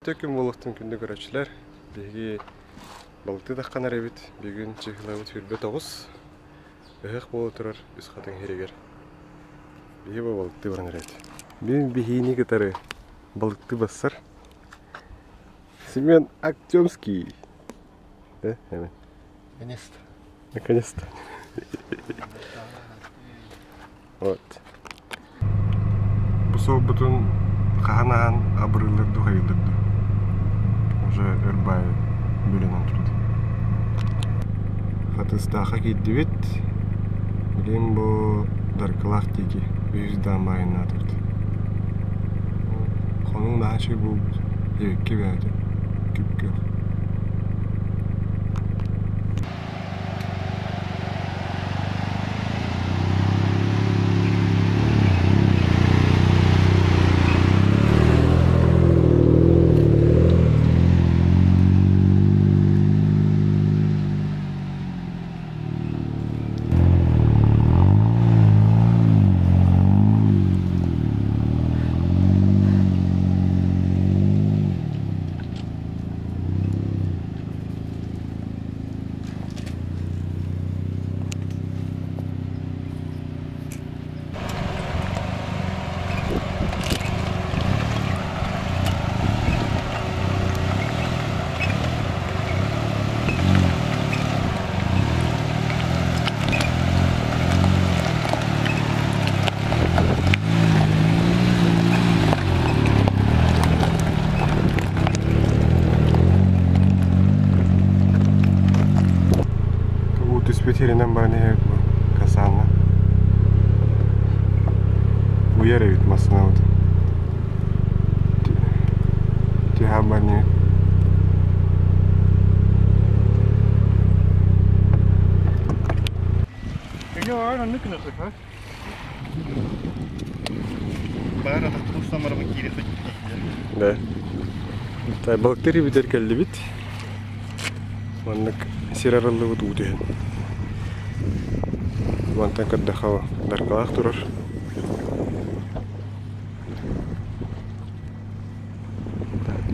Үтүө күн буолуохтун күндү көрөөччүлэр. Биһиги балыктыы таххан эрэбит. Бүгүн чыһылабыт 29. Ыһыах буола турар Үс Хатыҥ сиригэр. Биһи бу балыктыы баран эрэбит. Бүгүн биһиини кытары балыктыы бассар Семен Артемский. Да, Семен? Наконец-то. Наконец-то. Вот. Бу суолбутун хаһан аһан абырыыллар дуу, хайыыллар дуу. Уже өр баайы бүлэнэн турда. Хатыстаахха киирдибит. Билигин бу Даркылаах диэки үһүс даамбаайыннаатыбыт. Хонуу наһаа үчүгэй буолбут. Диэбиккэ бэйэтэ күп-күөх. Уу түспүт сиринэн баран иһэр Касаҥҥа. Уйар эбит массыынабыт. Түһээн баран иһэр. Баар атахпытын самарабын киирэ сылдьар. Да. Балыктар ибитэр кэллибит. Маннык сир арыллыбыт уу түһэн. Мантан көрдөххө даркалаах турар.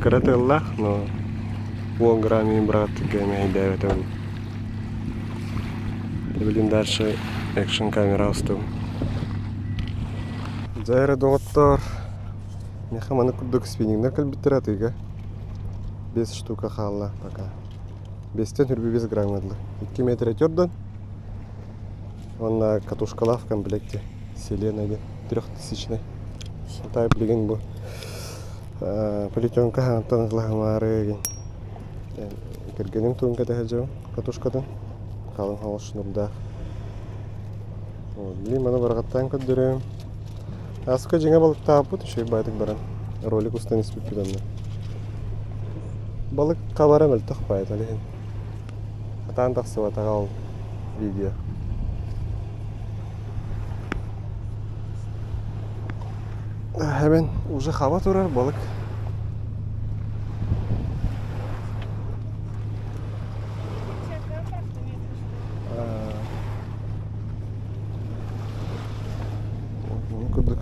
Кыра тыаллаах, но 10 грамм иин бырааттык мэһэйдээбэтэ Билигин дальше экшн камера устум. Дьэ эрэ доҕоттоор, миэхэ маны курдук спиннингнэр кэлбиттэрэ атыыга. Бес штука хаалла пока. Бестен үрбү 5 грамм ыдылы. 2 метр төрдөн. Уонна катушкалаах в комплекте. Селена диэн трехтысячный. Тай билигин бу плетенка хаҥаттан ылаһымаары кэргэним туун кэтэһэ дьон катушкатын халыҥ хаҕыс шнурдаах. Билим маны барҕаттаан көрдөрөм. Аска дьиҥэ балыктаабыт үчүгэй баайдык баран ролик устан испиппит онно. Балык хабара мөлтөх баайыта ол иһин. Хатаан тахсыбатаҕа ол видео. Эбэн уже хаба турар балык. Курдук.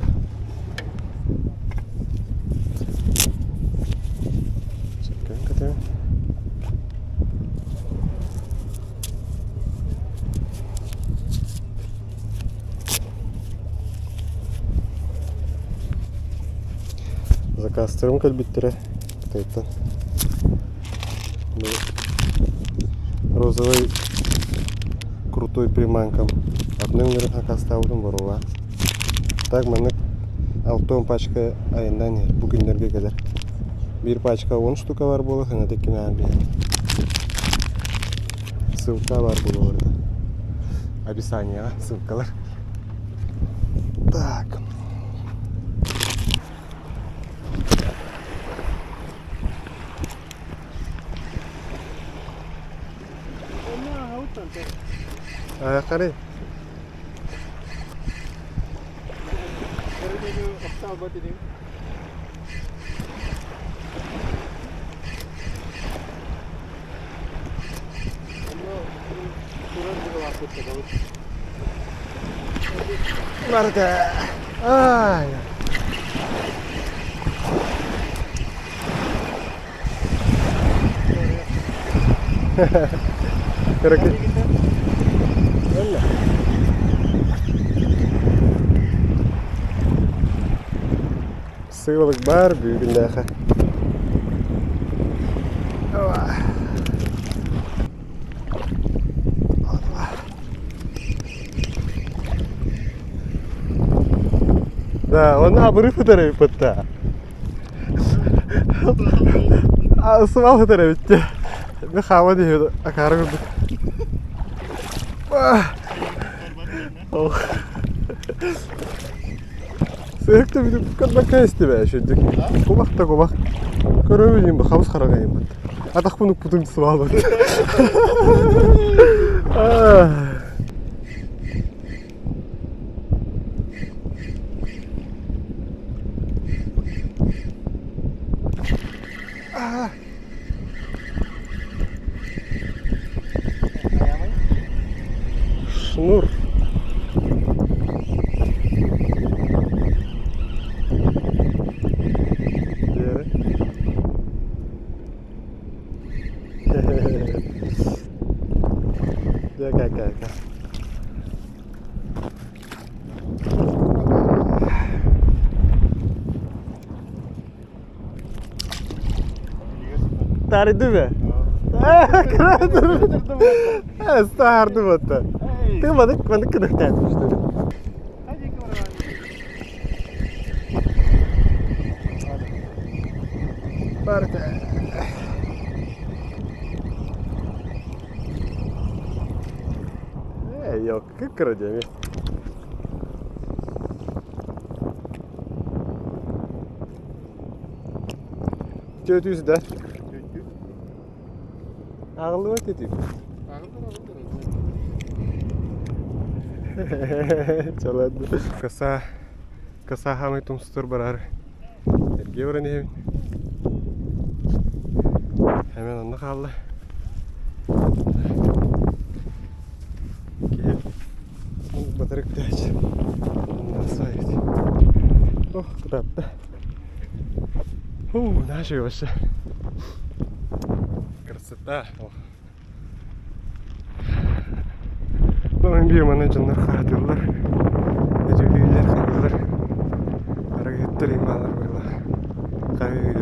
Заказтарым кэлбиттэрэ Кытайтан. Розовый крутой приманкам атын өҥнөрүн хакастаабытым боруола. Так маннык алтон пачка айаннаан иһэр бу күннэргэ кэлэр. Биир пачка 10 штука бар буола саҥата кимээн биһэр. Ссылка бар буолуо барыта. Описанияҕа ссылкалар. Так. Қары. Барда. Ай. Кыракый. Сыылык баар бүгүннээхэ. Да, он абыры футары пытта. Сымал футары битте. Мен хаама диһи акары көрдүк. Сыһыкта бүтүп көрбөккө истибэ шүдүк. Кумах да кумах. Көрөбүн бу хабыс харагайым бат. Атахпын укпутум сыбаалбат. Шнур. Дьэ, кэ кэ кэ. Таарыйды бэ? Стаарды батта. Ты манык манык кынахтаат Барда. Ээ, ёкка кыра Түөтүүс да? Ааҕыллыбат этим. Чалады. Каса, каса хамай тумсутур барар. Эрге баран иһэбин. Hemen онно хаалла. Киһи батарык тээч. Ох, кытаатта. Фу, наша вообще. Красота. Ну, биир маны дьоннор хаатыллар. Эдьүлүүлэр хайылар. Арыгыттар имаалар быһылаах. Хайыы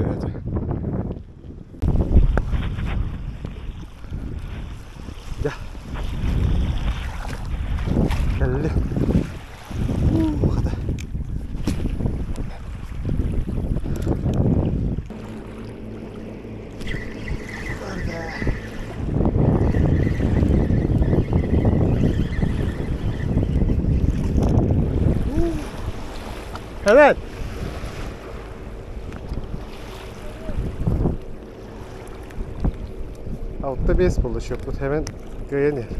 Дьэ. Кэлли. Хата. Evet. Altta beyzbol счеппут hemen кыайан иһэр.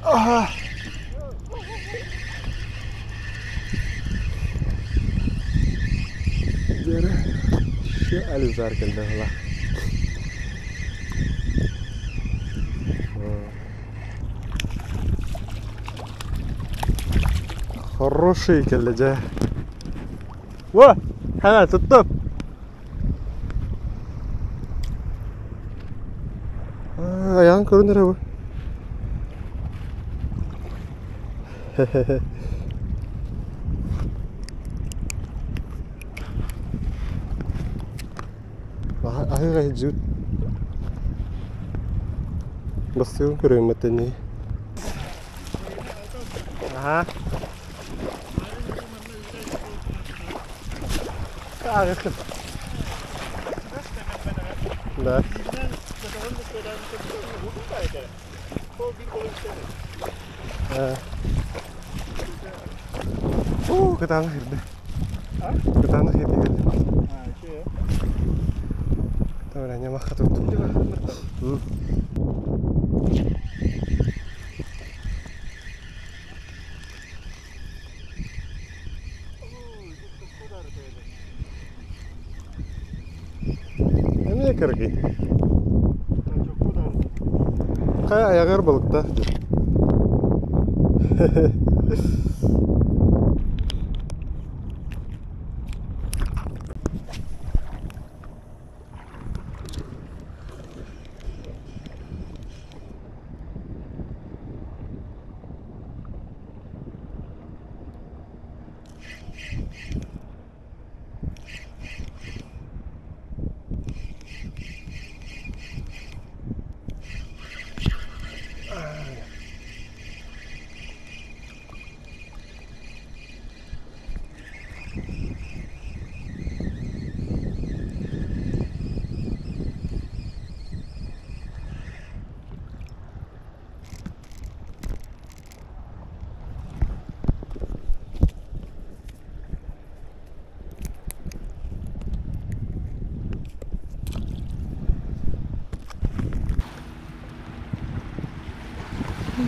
Аха! Дьэрэ, еще Ализар кэллэ ыла. Хороший кэллэ дьэ. Во! Ха, туттум! Айаҕын көрөн эрэ бу. Аһыыга сылдьыбыт. Бастыгын көрөммөт ини. Аха. Да. Оо, кытаанах ирдэ. Кытаанах ирдэ. Тавра нямаха тут. Эмиэ кыргый. Хайа айаҕар балыктаах дии.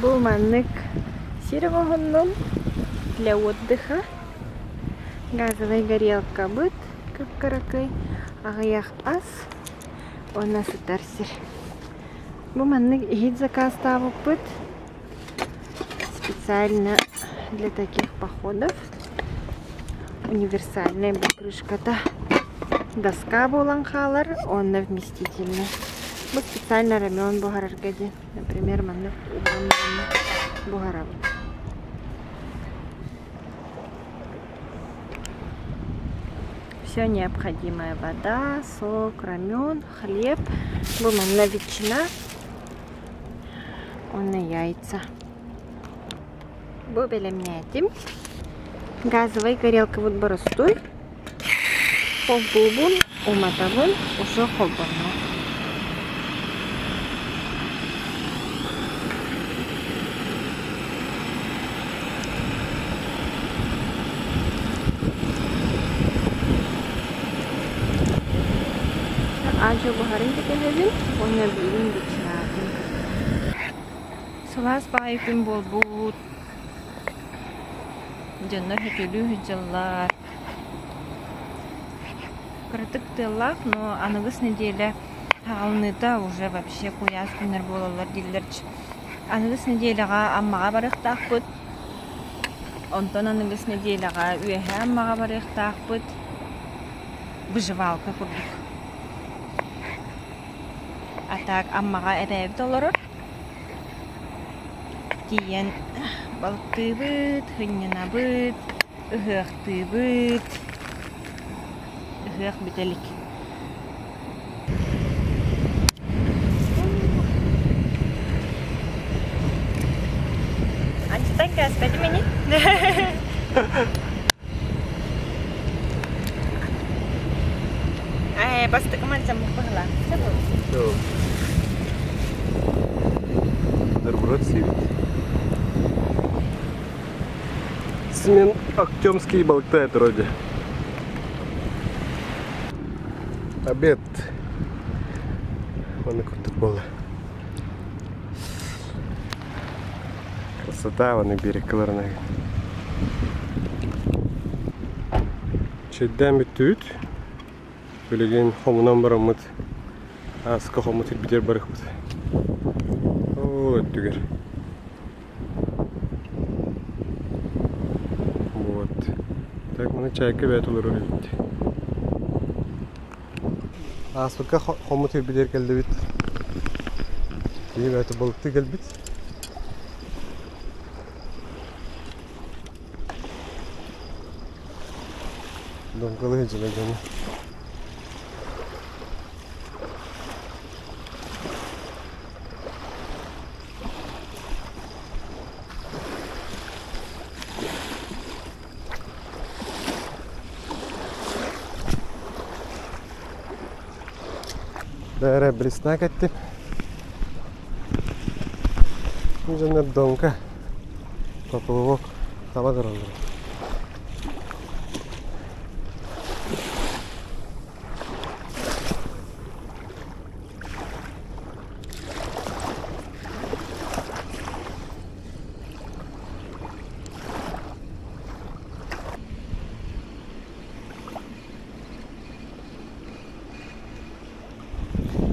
Бу маннык сир оҥоһуннум для отдыха. Газовай горелкабыт кып-кыракый, аҕыйах ас уонна сытар сир. Бу маннык иһит заказтаабыппыт специально для таких походов. Универсальная бу крышката доска буолан хаалар уонна вместительный. Бу специально рамен буһарарга диэн. Например, маннык уган буһарабыт. Все необходимое: вода, сок, рамен, хлеб. Бу манна ветчина уонна яйца. Бу бэлэмнээтим. Газовай горелкабыт боростуой. Холбуубун, уматабын, уже холбонно. Аадьуо буһарын кэтэһэбин уонна биирин ветчинатын кытта. Сылаас баҕайы күн буолбут. Дьоннор сөтүөлүү сылдьаллар. Кыратык тыаллаах, но аныгыс нэдиэлэ саҕаланыыта уже вообще куйаас күннэр буолаллар дииллэр. Аныгыс нэдиэлэҕэ Аммаҕа барыахтаахпыт. Онтон аныгыс нэдиэлэҕэ Үөһээ Аммаҕа барыахтаахпыт. Выживалка курдук. А так Аммаҕа эбээбит олорор. Тиийэн балыктыыбыт, сынньанабыт, ыһыахтыыбыт. Ыһыах бүтэ илик. Антитан кээспэтим ини. Ээ, бастакы мантан быһыла. Бутерброд сиибит. Смен Актемский балыктает вроде. Обед. Манна курдук буолла. Красота, вон и берег кыларына. Чэйдээн бүттүбүт. Билигин хомунан бараммыт ааска хоммут ирбитигэр барыахпыт. Ол өттүгэр. Вот. Так маны чайка бэйэ толорор эбит. Ааспыкка хоммут ирбитигэр кэллибит. Киһи бэйэтэ балыктыы кэлбит. Донкалыы дьыла дьону. Бээрэ блесна кэттим. Дьоннор донка поплавок таба тураллар.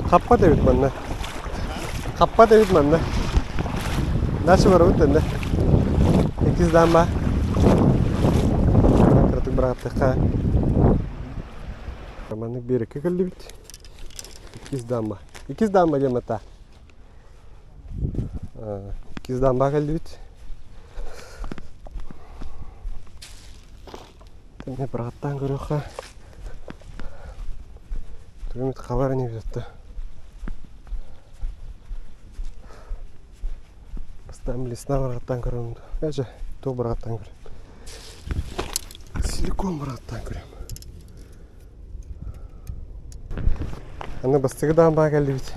Хаппат эбит манна. Хаппат эбит манна. Дальше барабыт төннө. Иккис даамба. Кыратык быраҕаттахха. Маннык биэрэккэ кэллибит. Иккис даамба. Иккис даамба диэн матаа. Иккис даамбаҕа кэллибит. Эмиэ быраҕаттаан көрүөххэ. Тугу эмит хабар ини бүтэ. Бастаан блесна быраҕаттаан көрөм. Эчэ, туох быраҕаттаан көрөм. Силикон быраҕаттаан көрөм. Аны бастакы даамбаҕа кэллибит.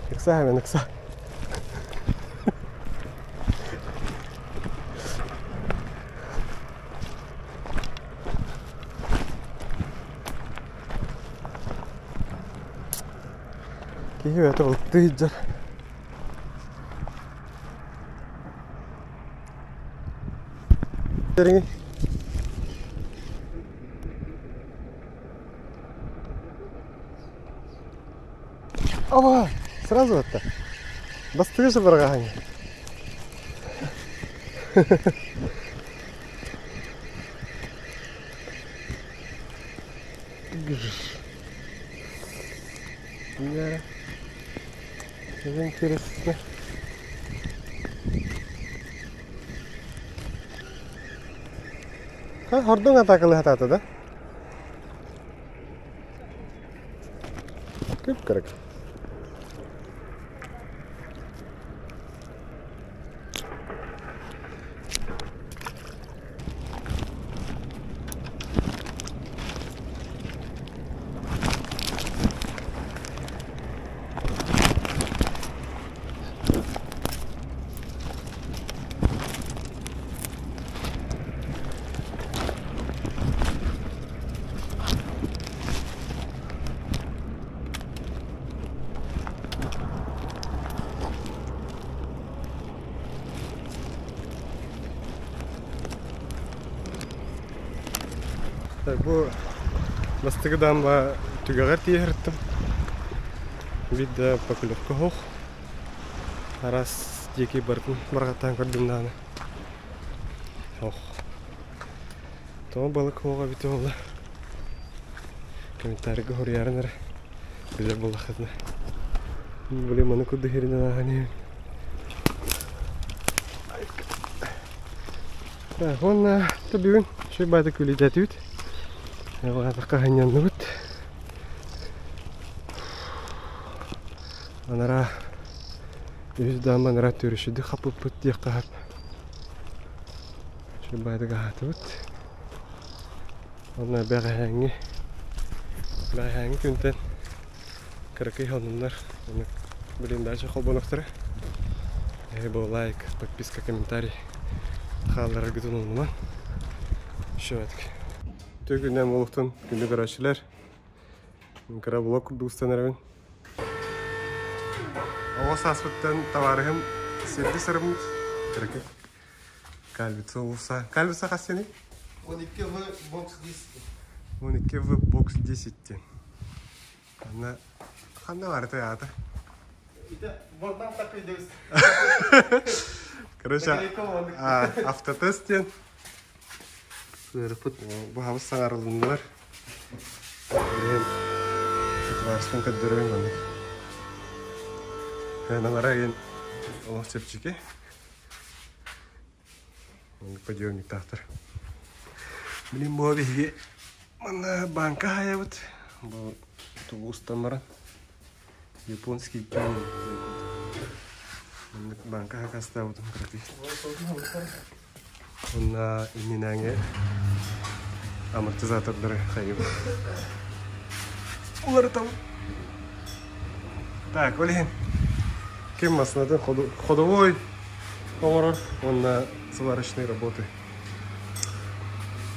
Ыкса hemen ыкса. Киһи бэйэтэ балыктыы сылдьар. Оба! Сразу это. Бастыгы же баргаһаҥ. Интересно. Хордуҥ атаакалыы сатаата да? Күп-кырык. Бу бастакы даамба түгэҕэр тиийэ сырыттым. Биир да поклевка суох. Араас диэки барытын барҕаттаан көрдүм даҕаны. Ох. Тоҕо балык суоҕа эбитэ буолла. Комментарийга суруйаарыҥ эрэ. Билэр буоллаххытына. Блин, маны курдук иһиринэн ааһан иһэбин. Так, уонна бүгүн үчүгэй баайдык күлүйдээтибит. Атахха сынньанныбыт. Анараа үһүс даама анараа төрүшүдү хапыппыт диэххэ сөп. Үчүгэй баайдык аһаатыбыт. Уонна бэҕэһээҥҥи бэҕэһээҥҥи күнтэн кыракый сонуннар блин дальше холбонуохтара. Бу лайк, подписка, комментарий хааллараргытын умнумаҥ. Еще этик. Түгүнэн буолуохтун күндү көрөөччүлэр. Кыра блог курдук устан эрэбин. Оҕо сааспыттан табаарыһым сирди сырыммыт. Кыракый. Кальвица улуса. Кальвица хас сений? 12 В бокс 10. 12 В бокс 10 диэн. Ханна ханна барыта аата? Бордан такой дөс. Короче, автотест диэн. Бу хабыс саҥарылыннылар. Билигин сытыбаарыспын көрдөрөбүн маннык. Аналара игин олох чэпчэки. Подъемниктаахтар. Билин бу биһиги манна банка хаайабыт. Бу тугу устан баран японский тюнинг. Маннык банка хакастаабытым кыракый. Уонна иннинээҥи амортизатордары хайыбыт. Уларытабыт. Так, ол иһин ким массыынатын ходовой оҥорор уонна сварочные работы.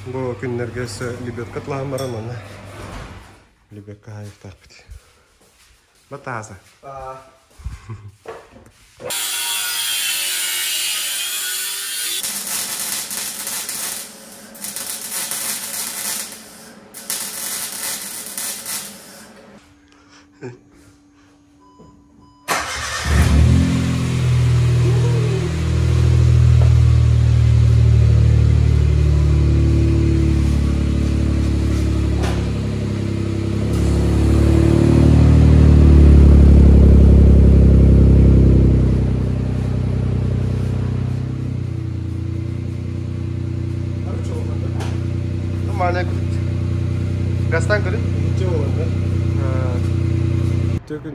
Бу күннэргэ өссө лебедка тылаһан баран манна лебедка хаайыахтаахпыт. Батааса.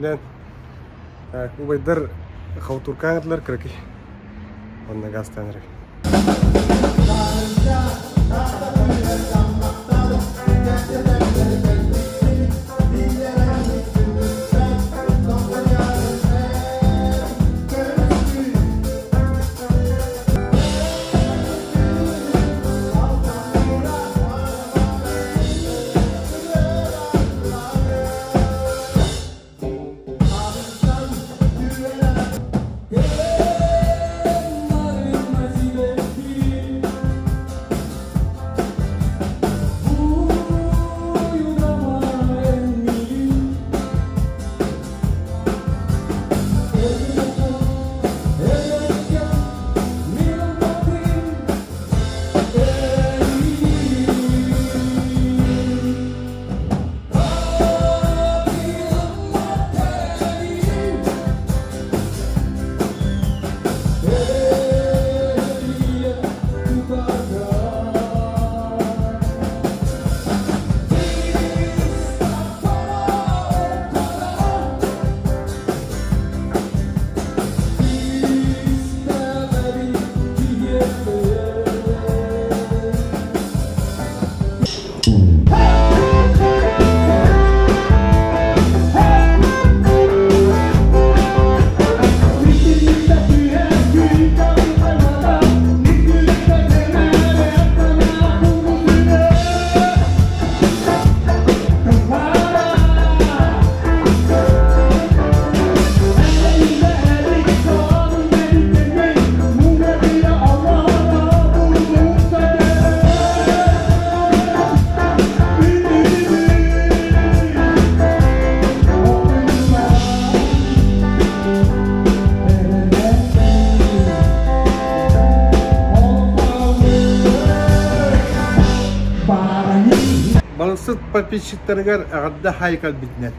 Кийииппитинээн убайдар халтуркаан этилэр кыракый. Онно газтаан эрэ. Балыксыт подписчиктарыгар эҕэрдэ хай кэлбитинэн.